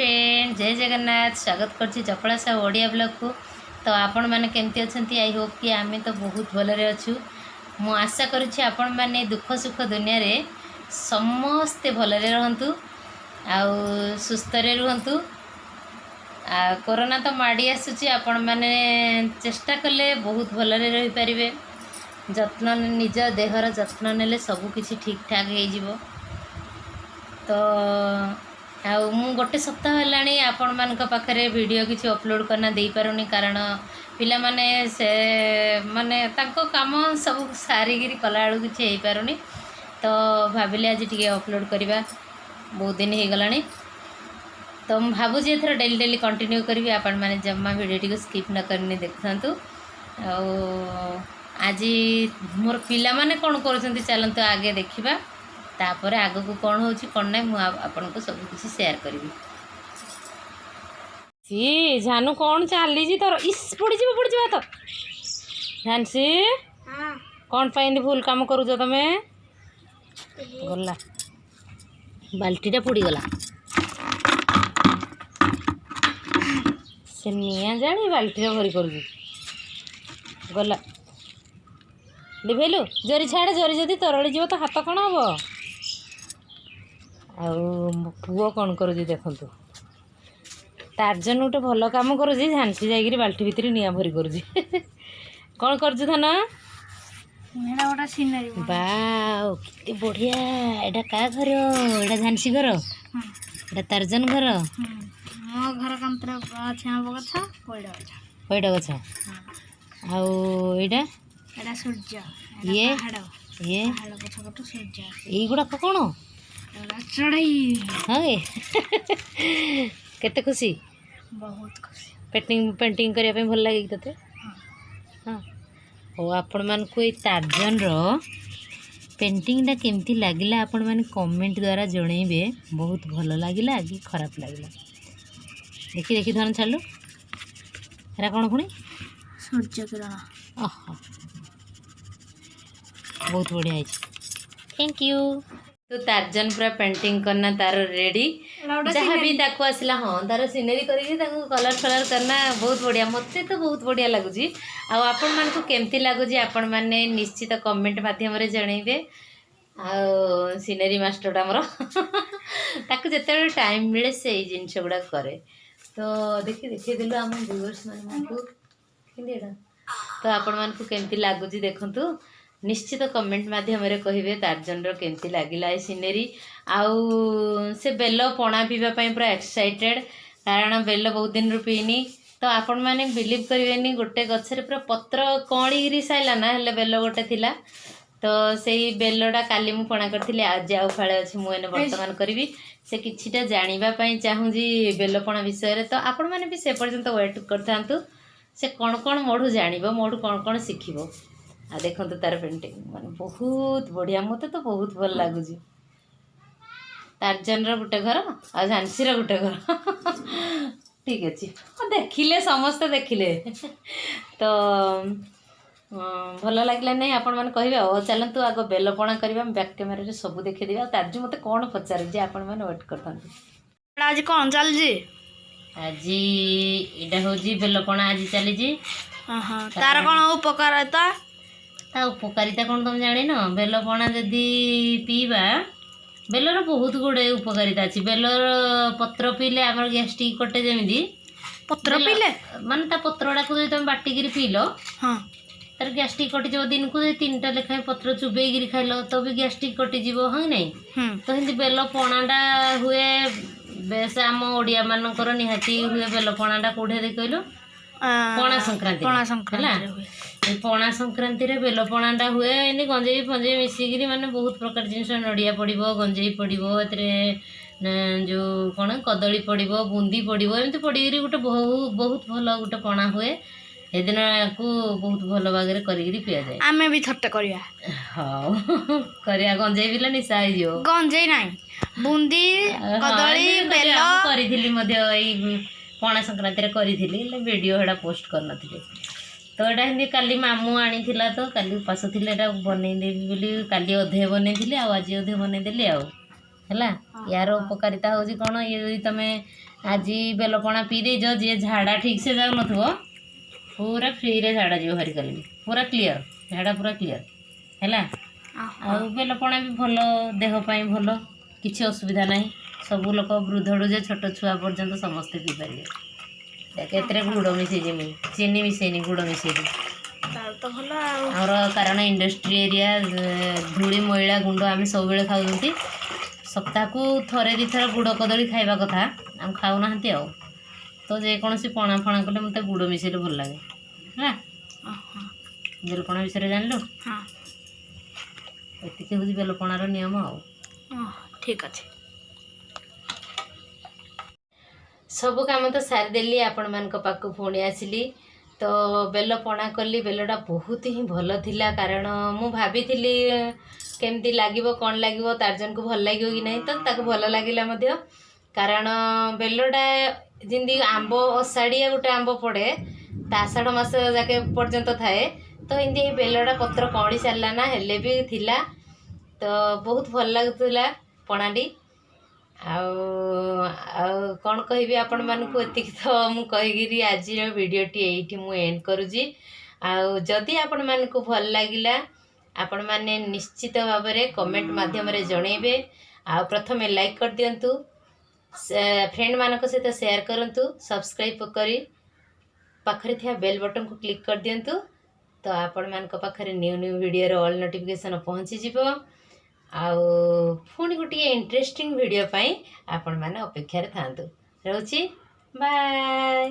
Friend, ଜୟ ଜଗନ୍ନାଥ। ସ୍ୱାଗତ କରୁଛି ଚପଳା ସାହୁ ଓଡ଼ିଆ ବ୍ଲଗ୍କୁ। ତ ଆପଣମାନେ କେମିତି ଅଛନ୍ତି? I Hope କି ଆମେ ତ ବହୁତ ଭଲରେ ଅଛୁ। ମୁଁ ଆଶା କରୁଛି ଆପଣମାନେ ଦୁଃଖ ସୁଖ ଦୁନିଆରେ ସମସ୍ତେ ଭଲରେ ରହନ୍ତୁ ଆଉ ସୁସ୍ଥରେ ରୁହନ୍ତୁ। ଆଉ କରୋନା ତ ମାଡ଼ି ଆସୁଛି, ଆପଣମାନେ ଚେଷ୍ଟା କଲେ ବହୁତ ଭଲରେ ରହିପାରିବେ। ଯତ୍ନ, ନିଜ ଦେହର ଯତ୍ନ ନେଲେ ସବୁ କିଛି ଠିକ୍ ଠାକ୍ ହେଇଯିବ। ତ ଆଉ ମୁଁ ଗୋଟେ ସପ୍ତାହ ହେଲାଣି ଆପଣମାନଙ୍କ ପାଖରେ ଭିଡ଼ିଓ କିଛି ଅପଲୋଡ଼ କରିନା ଦେଇପାରୁନି, କାରଣ ପିଲାମାନେ ସେ ମାନେ ତାଙ୍କ କାମ ସବୁ ସାରିକିରି କଲାବେଳକୁ କିଛି ହେଇପାରୁନି। ତ ଭାବିଲି ଆଜି ଟିକେ ଅପଲୋଡ଼ କରିବା, ବହୁତ ଦିନ ହେଇଗଲାଣି। ତ ମୁଁ ଭାବୁଛି ଏଥର ଡେଲି ଡେଲି କଣ୍ଟିନ୍ୟୁ କରିବି। ଆପଣମାନେ ଜମା ଭିଡ଼ିଓଟିକୁ ସ୍କିପ୍ ନ କରିନି ଦେଖୁଥାନ୍ତୁ। ଆଉ ଆଜି ମୋର ପିଲାମାନେ କ'ଣ କରୁଛନ୍ତି, ଚାଲନ୍ତୁ ଆଗେ ଦେଖିବା। ତାପରେ ଆଗକୁ କ'ଣ ହେଉଛି କ'ଣ ନାହିଁ, ମୁଁ ଆପଣଙ୍କୁ ସବୁ କିଛି ସେୟାର କରିବି। ସି ଝାନୁ, କ'ଣ ଚାଲିଛି ତୋର? ଇସ୍, ପଡ଼ିଯିବ ପଡ଼ିଯିବ ତ। ଝାନ୍ସି, କ'ଣ ପାଇଁ ଏମିତି ଭୁଲ କାମ କରୁଛ ତମେ? ଗଲା, ବାଲ୍ଟିଟା ପୋଡ଼ିଗଲା। ସେ ନିଆଁ ଜାଳି ବାଲ୍ଟିରେ ଭରି କରୁଛି। ଗଲା, ଲିଭେଇଲୁ। ଜରି ଛାଡ଼େ, ଜରି ଯଦି ତରଳି ଯିବ ତ ହାତ କ'ଣ ହବ? ଆଉ ମୋ ପୁଅ କ'ଣ କରୁଛି ଦେଖନ୍ତୁ। ତାର୍ଜନ ଗୋଟେ ଭଲ କାମ କରୁଛି, ଝାନ୍ସି ଯାଇକିରି ବାଲ୍ଟି ଭିତରେ ନିଆଁ ଭରି କରୁଛି। କ'ଣ କରୁଛୁ ଧନ? ଏଇଟା ଗୋଟେ ସିନେରୀ। ବାଉ, କେତେ ବଢ଼ିଆ! ଏଇଟା କାହା ଘର? ଏଇଟା ଝାନ୍ସି ଘର, ଏଇଟା ତାର୍ଜନ ଘର। ମୋ ଘର କାନ୍ଥରେ ଅଛି ଆମ୍ବ ଗଛ, ପଇଡ଼ ଗଛ। ପଇଡ଼ ଗଛ। ଆଉ ଏଇଟା? ଏଇଟା ସୂର୍ଯ୍ୟ। ଇଏ? ପାହାଡ଼। ଇଏ? ପାହାଡ଼ ପଛପଟୁ ସୂର୍ଯ୍ୟ। ଏଇଗୁଡ଼ାକ କ'ଣ? ଏଇଟା ଚଢ଼େଇ। ହଁ, କେତେ ଖୁସି! ବହୁତ ଖୁସି। ପେଣ୍ଟିଂ କରିବା ପାଇଁ ଭଲ ଲାଗେ କି ତୋତେ? ହଁ। ହଉ, ଆପଣମାନଙ୍କୁ ଏଇ ତାର୍ଜନର ପେଣ୍ଟିଂଟା କେମିତି ଲାଗିଲା, ଆପଣମାନେ କମେଣ୍ଟ ଦ୍ୱାରା ଜଣେଇବେ। ବହୁତ ଭଲ ଲାଗିଲା କି ଖରାପ ଲାଗିଲା? ଦେଖି ଦେଖି ଧନ, ଛାଡ଼ିଲୁ। ଏରା କ'ଣ ପୁଣି? ସୂର୍ଯ୍ୟ କିରଣ। ଓହୋ, ବହୁତ ବଢ଼ିଆ ହେଇଛି। Thank you. ତ ତାର୍ଜନ ପୁରା ପେଣ୍ଟିଂ କରନା ତାର ରେଡ଼ି। ଯାହା ବି ତାକୁ ଆସିଲା, ହଁ, ତାର ସିନେରୀ କରିକି ତାକୁ କଲର୍ ଫଲର୍ କରନା ବହୁତ ବଢ଼ିଆ। ମୋତେ ତ ବହୁତ ବଢ଼ିଆ ଲାଗୁଛି। ଆଉ ଆପଣମାନଙ୍କୁ କେମିତି ଲାଗୁଛି, ଆପଣମାନେ ନିଶ୍ଚିତ କମେଣ୍ଟ ମାଧ୍ୟମରେ ଜଣେଇବେ। ଆଉ ସିନେରୀ ମାଷ୍ଟରଟା ଆମର, ତାକୁ ଯେତେବେଳେ ଟାଇମ୍ ମିଳେ ସେ ଏଇ ଜିନିଷ ଗୁଡ଼ାକ କରେ। ତ ଦେଖି ଦେଖେଇଦେଲୁ ଆମ ଭିଉଅର୍ସ ମାନଙ୍କୁ କେମିତି ଏଇଟା। ତ ଆପଣମାନଙ୍କୁ କେମିତି ଲାଗୁଛି ଦେଖନ୍ତୁ, ନିଶ୍ଚିତ କମେଣ୍ଟ ମାଧ୍ୟମରେ କହିବେ ତାର୍ଜନର କେମିତି ଲାଗିଲା ଏ ସିନେରୀ। ଆଉ ସେ ବେଲ ପଣା ପିଇବା ପାଇଁ ପୁରା ଏକ୍ସାଇଟେଡ଼, କାରଣ ବେଲ ବହୁତ ଦିନରୁ ପିଇନି। ତ ଆପଣମାନେ ବିଲିଭ୍ କରିବେନି, ଗୋଟେ ଗଛରେ ପୁରା ପତ୍ର କଅଁଳିକିରି ସାରିଲା ନା, ହେଲେ ବେଲ ଗୋଟେ ଥିଲା। ତ ସେଇ ବେଲଟା କାଲି ମୁଁ ପଣା କରିଥିଲି, ଆଜି ଆଉ ଫାଳେ ଅଛି, ମୁଁ ଏନେ ବର୍ତ୍ତମାନ କରିବି। ସେ କିଛିଟା ଜାଣିବା ପାଇଁ ଚାହୁଁଛି ବେଲ ପଣା ବିଷୟରେ। ତ ଆପଣମାନେ ବି ସେ ପର୍ଯ୍ୟନ୍ତ ୱେଟ୍ କରିଥାନ୍ତୁ, ସେ କ'ଣ କ'ଣ ମୋଠୁ ଜାଣିବ, ମୋଠୁ କ'ଣ କ'ଣ ଶିଖିବ। ଆଉ ଦେଖନ୍ତୁ ତାର ପେଣ୍ଟିଂ, ମାନେ ବହୁତ ବଢ଼ିଆ। ମୋତେ ତ ବହୁତ ଭଲ ଲାଗୁଛି। ତାର୍ଜନର ଗୋଟେ ଘର ଆଉ ଝାନ୍ସିର ଗୋଟେ ଘର। ଠିକ୍ ଅଛି, ହଁ, ଦେଖିଲେ, ସମସ୍ତେ ଦେଖିଲେ। ତ ଭଲ ଲାଗିଲା ନାହିଁ, ଆପଣମାନେ କହିବେ। ଆଉ ଚାଲନ୍ତୁ ଆଗ ବେଲପଣା କରିବା, ମୁଁ ବ୍ୟାକ୍ କ୍ୟାମେରାରେ ସବୁ ଦେଖେଇଦେବି। ଆଉ ତାର୍ଜୁ ମୋତେ କ'ଣ ପଚାରୁଛି, ଆପଣମାନେ ୱେଟ୍ କରିଥାନ୍ତୁ। ଆଜି କ'ଣ ଚାଲିଛି? ଆଜି ଏଇଟା ହେଉଛି ବେଲପଣା ଆଜି ଚାଲିଛି। ତାର କ'ଣ ଉପକାରିତା? ତା ଉପକାରିତା କ'ଣ ତମେ ଜାଣିନ? ବେଲପଣା ଯଦି ପିଇବା, ବେଲର ବହୁତ ଗୁଡ଼ିଏ ଉପକାରିତା ଅଛି। ବେଲର ପତ୍ର ପିଇଲେ ଆମର ଗ୍ୟାଷ୍ଟ୍ରିକ୍ କଟେ ଯେମିତି। ପତ୍ର ପିଇଲେ? ମାନେ ତା ପତ୍ରଟାକୁ ଯଦି ତମେ ବାଟିକିରି ପିଇଲ, ତାର ଗ୍ୟାଷ୍ଟ୍ରିକ୍ କଟିଯିବ। ଦିନକୁ ଯଦି ତିନିଟା ଲେଖାଏଁ ପତ୍ର ଚୁବେଇକିରି ଖାଇଲ ତ ବି ଗ୍ୟାଷ୍ଟ୍ରିକ୍ କଟିଯିବ, ହଁ କି ନାଇଁ? ତ ସେମିତି ବେଲ ପଣାଟା ହୁଏ ବେଶ, ଆମ ଓଡ଼ିଆମାନଙ୍କର ନିହାତି ହୁଏ ବେଲ ପଣାଟା। କୋଉଠି କହିଲୁ? ପଣା ସଂକ୍ରାନ୍ତି। ପଣା ହେଲା। ସଂକ୍ରାନ୍ତିରେ ହୁଏ। ଏଇ ପଣା ସଂକ୍ରାନ୍ତିରେ ବେଲ ପଣାଟା ହୁଏ। ଏମିତି ଗଞ୍ଜେଇ ଫଞ୍ଜେଇ ମିଶିକିରି, ମାନେ ବହୁତ ପ୍ରକାର ଜିନିଷ, ନଡ଼ିଆ ପଡ଼ିବ, ଗଞ୍ଜେଇ ପଡ଼ିବ ଏଥିରେ, ଯେଉଁ କ'ଣ କଦଳୀ ପଡ଼ିବ, ବୁନ୍ଦି ପଡ଼ିବ, ଏମିତି ପଡ଼ିକିରି ଗୋଟେ ବହୁତ ଭଲ ଗୋଟେ ପଣା ହୁଏ। ସେଦିନକୁ ବହୁତ ଭଲ ଭାଗରେ କରିକିରି ପିଆଯାଏ। ଆମେ ବି ଥରଟେ କରିବା। ହଉ, କରିବା। ଗଞ୍ଜେଇ ପିଇଲେ ନିଶା ହେଇଯିବ। ଗଞ୍ଜେଇ ନାହିଁ, ବୁନ୍ଦି, କଦଳୀ, ଏମିତି ବେଲ। କରିବା। ମୁଁ କରିଥିଲି ମଧ୍ୟ, ଏଇ ପଣା ସଂକ୍ରାନ୍ତିରେ କରିଥିଲି, ହେଲେ ଭିଡ଼ିଓ ହେଟା ପୋଷ୍ଟ କରିନଥିଲି। ତ ଏଇଟା ଏମିତି କାଲି ମାମୁଁ ଆଣିଥିଲା, ତ କାଲି ଉପାସ ଥିଲେ, ଏଇଟା ବନେଇଦେବି ବୋଲି କାଲି ଅଧେ ବନେଇଥିଲି ଆଉ ଆଜି ଅଧେ ବନେଇଦେଲି। ଆଉ ହେଲା, ୟାର ଉପକାରିତା ହେଉଛି କ'ଣ, ଇଏ ଯଦି ତମେ ଆଜି ବେଲପଣା ପିଇ ଦେଇଛ, ଯିଏ ଝାଡ଼ା ଠିକ୍ ସେ ଯାଉନଥିବ ପୁରା ଫ୍ରିରେ ଝାଡ଼ା ଯିବ ଭାରି କାଲିକି, ପୁରା କ୍ଲିଅର, ଝାଡ଼ା ପୁରା କ୍ଲିଅର ହେଲା। ଆଉ ବେଲପଣା ବି ଭଲ, ଦେହ ପାଇଁ ଭଲ, କିଛି ଅସୁବିଧା ନାହିଁ। ସବୁ ଲୋକ ବୃଦ୍ଧଠୁ ଯେ ଛୋଟ ଛୁଆ ପର୍ଯ୍ୟନ୍ତ ସମସ୍ତେ ପିଇପାରିବେ। ଦେଖ, ଏଥିରେ ଗୁଡ଼ ମିଶେଇଛି ମୁଁ, ଚିନି ମିଶେଇନି, ଗୁଡ଼ ମିଶେଇଛି। ତାହେଲେ ତ ଭଲ ଆଉ। ଆମର କାରଣ ଇଣ୍ଡଷ୍ଟ୍ରି ଏରିଆ, ଧୂଳି ମଇଳା ଗୁଣ୍ଡ ଆମେ ସବୁବେଳେ ଖାଉଛନ୍ତି। ସପ୍ତାହକୁ ଥରେ ଦୁଇଥର ଗୁଡ଼ କଦଳୀ ଖାଇବା କଥା, ଆମେ ଖାଉନାହାନ୍ତି ଆଉ। ତ ଯେକୌଣସି ପଣା ଫଣା କଲେ ମୋତେ ଗୁଡ଼ ମିଶେଇଲେ ଭଲ ଲାଗେ। ହେଲା, ବେଲପଣା ବିଷୟରେ ଜାଣିଲୁ? ହଁ। ଏତିକି ହେଉଛି ବେଲପଣାର ନିୟମ ଆଉ। ଠିକ୍ ଅଛି। ସବୁ କାମ ତ ସାରିଦେଲି, ଆପଣମାନଙ୍କ ପାଖକୁ ପୁଣି ଆସିଲି। ତ ବେଲ ପଣା କଲି, ବେଲଟା ବହୁତ ହିଁ ଭଲ ଥିଲା। କାରଣ ମୁଁ ଭାବିଥିଲି କେମିତି ଲାଗିବ, କ'ଣ ଲାଗିବ, ତାର୍ଜନକୁ ଭଲ ଲାଗିବ କି ନାହିଁ। ତ ତାକୁ ଭଲ ଲାଗିଲା ମଧ୍ୟ। କାରଣ ବେଲଟା ଯେମିତି ଆମ୍ବ, ଅଷାଢ଼ିଆ ଗୋଟେ ଆମ୍ବ ପଡ଼େ, ତା ଆଷାଢ଼ ମାସ ଯାକେ ପର୍ଯ୍ୟନ୍ତ ଥାଏ। ତ ଏମିତି ଏଇ ବେଲଟା ପତ୍ର କଅଁଳି ସାରିଲା ନା, ହେଲେ ବି ଥିଲା। ତ ବହୁତ ଭଲ ଲାଗୁଥିଲା ପଣାଟି। ଆଉ ଆଉ କ'ଣ କହିବି ଆପଣମାନଙ୍କୁ, ଏତିକି ତ ମୁଁ କହିକିରି ଆଜିର ଭିଡ଼ିଓଟି ଏଇଠି ମୁଁ ଏଣ୍ଡ କରୁଛି। ଆଉ ଯଦି ଆପଣମାନଙ୍କୁ ଭଲ ଲାଗିଲା, ଆପଣମାନେ ନିଶ୍ଚିତ ଭାବରେ କମେଣ୍ଟ ମାଧ୍ୟମରେ ଜଣେଇବେ। ଆଉ ପ୍ରଥମେ ଲାଇକ୍ କରିଦିଅନ୍ତୁ, ଫ୍ରେଣ୍ଡମାନଙ୍କ ସହିତ ସେୟାର କରନ୍ତୁ, ସବସ୍କ୍ରାଇବ୍ କରି ପାଖରେ ଥିବା ବେଲ୍ ବଟନ୍କୁ କ୍ଲିକ୍ କରିଦିଅନ୍ତୁ। ତ ଆପଣମାନଙ୍କ ପାଖରେ ନ୍ୟୁ ନ୍ୟୁ ଭିଡ଼ିଓର ଅଲ୍ ନୋଟିଫିକେସନ୍ ପହଞ୍ଚିଯିବ। ଆଉ ପୁଣି ଗୋଟିଏ ଇଣ୍ଟରେଷ୍ଟିଂ ଭିଡ଼ିଓ ପାଇଁ ଆପଣମାନେ ଅପେକ୍ଷାରେ ଥାଆନ୍ତୁ। ରହୁଛି, ବାଏ।